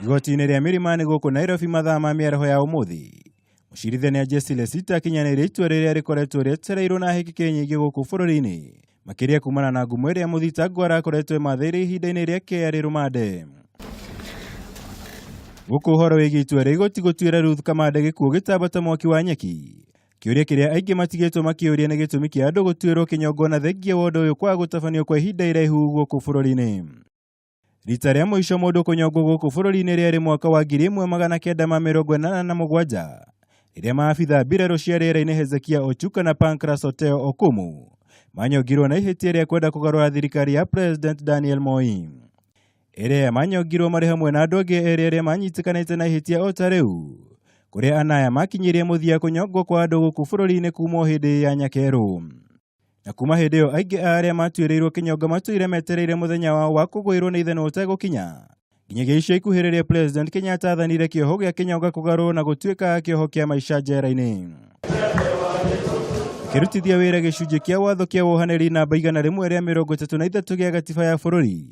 Igoti-inĩ rĩa Milimani gũkũ Nairobi mathaa ma mĩaraho ya ũmũthĩ, mũcirithania Jesse Lesita akinyanĩirie itua rĩrĩa rĩkoretwo rĩetereirwo na hĩkĩkĩ nyingĩ gũkũ bũrũri-inĩ, makĩria kumana na ngumo ĩrĩa mũthitangwo arakoretwo ĩmathĩire ihinda-inĩ rĩake arĩ rũmande. Gũkũ ũhoro wĩgiĩ itua rĩa igoti gũtuĩra Ruth Kamande gĩkuũ gĩtambata mwaki wa nyeki, Kĩũria kĩrĩa aingĩ matigĩtwo makĩũria nĩ gĩtũmi kĩa andũ gũtuĩrwo kĩnyongo na thengia wa ũndũ ũyũ kwaga gũtabanio kwa ihinda iraihu gũkũ bũrũri-inĩ. Rita rĩa mũico mũndũ kũnyongwo gũkũ bũrũri-inĩ rĩarĩ mwaka wa 1987 rĩrĩa maabitha mbirarũ cia rĩera-inĩ Hezekia Ochuka na Pancras Oteo Okumu manyongirwo na ihĩtia rĩa kwenda kũgarũra thirikari ya President Daniel Moi. Ĩrĩa manyongirwo marĩ hamwe na andũ angĩ erĩ arĩa manyitĩkanĩte na ihĩtia o ta rĩu, kũrĩa ana aya makinyirie mũthia kũnyongwo kwa andũ gũkũ bũrũri-inĩ kuma o hĩndĩ ya Nyakerũ. Na kuma hĩndĩ ĩyo aingĩ a arĩa matuĩrĩirwo kĩnyongo matũire metereire mũthenya wao wa kũgwĩrwo nĩ ithanwa ũtegũkinya. Nginyagia ica ikuhĩ rĩrĩa President Kenyatta athanire kĩoho gĩa kĩnyonga kũgarũrwo na gũtuĩka kĩoho kĩa maica njera-inĩ. Akĩrutithia wĩra gĩcunjĩ kĩa watho kĩa wohanĩri namba 133 gĩa gatiba ya bũrũri.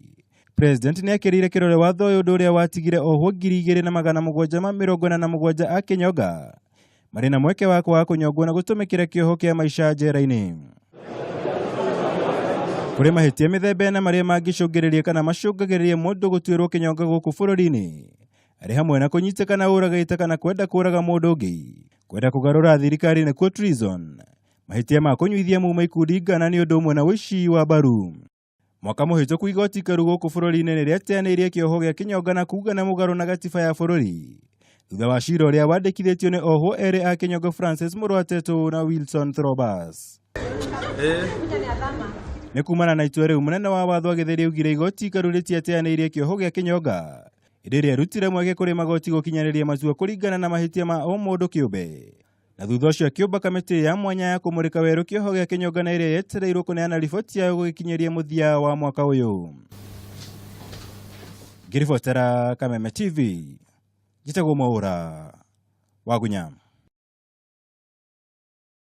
President nĩ ekĩrĩire kĩrore watho ũyũ ũndũ ũrĩa watigire ohwo 2747 a kĩnyonga marĩ na mweke wa kwaga kũnyongwo na gũtũmĩkĩra kĩoho kĩa maica njera-inĩ. Kũrĩ mahĩtia mĩthemba ĩna marĩa mangĩcũngĩrĩria kana macũngagĩrĩria mũndũ gũtuĩrwo kĩnyonga gũkũ bũrũri-inĩ arĩ hamwe na kũnyitĩkana ũragĩte kana kwenda kũraga mũndũ ũngĩ, kwenda kũgarũra thirikari nĩkuo treason, mahĩtia ma kũnyuithia muma ikundi ngana nĩ ũndũ ũmwe na ũici wa mbaru. Mwaka mũhĩtũku igoti ikaru gũkũ bũrũri-inĩ nĩ rĩateanĩirie kĩoho gĩa kĩnyonga na kuga na mũgarũ na gatiba ya bũrũri thutha wa cira ũrĩa wandĩkithĩtio nĩ ohwo erĩ a kĩnyongo Francis Mũrwatetũ na Wilson Throbas. Nĩ kumana na itua rĩu mũnene wa watho agĩtheria augire igoti ikaru rĩtiateanĩirie kĩoho gĩa kĩnyonga ĩndĩ rĩarutire mweke kũrĩ magoti gũkinyanĩria matua kũringana na mahĩtia ma o mũndũ kĩũmbe. Na thutha ũcio akĩũmba kamĩtĩ ya mwanya ya kũmũrĩka werũ kĩoho gĩa kĩnyonga na ĩrĩa yetereirwo kũneana riboti yayo gũgĩkinyĩria mũthia wa mwaka ũyũ. Ngĩribotera Kameme TV, njĩtagwo Mwaũra Wagunya.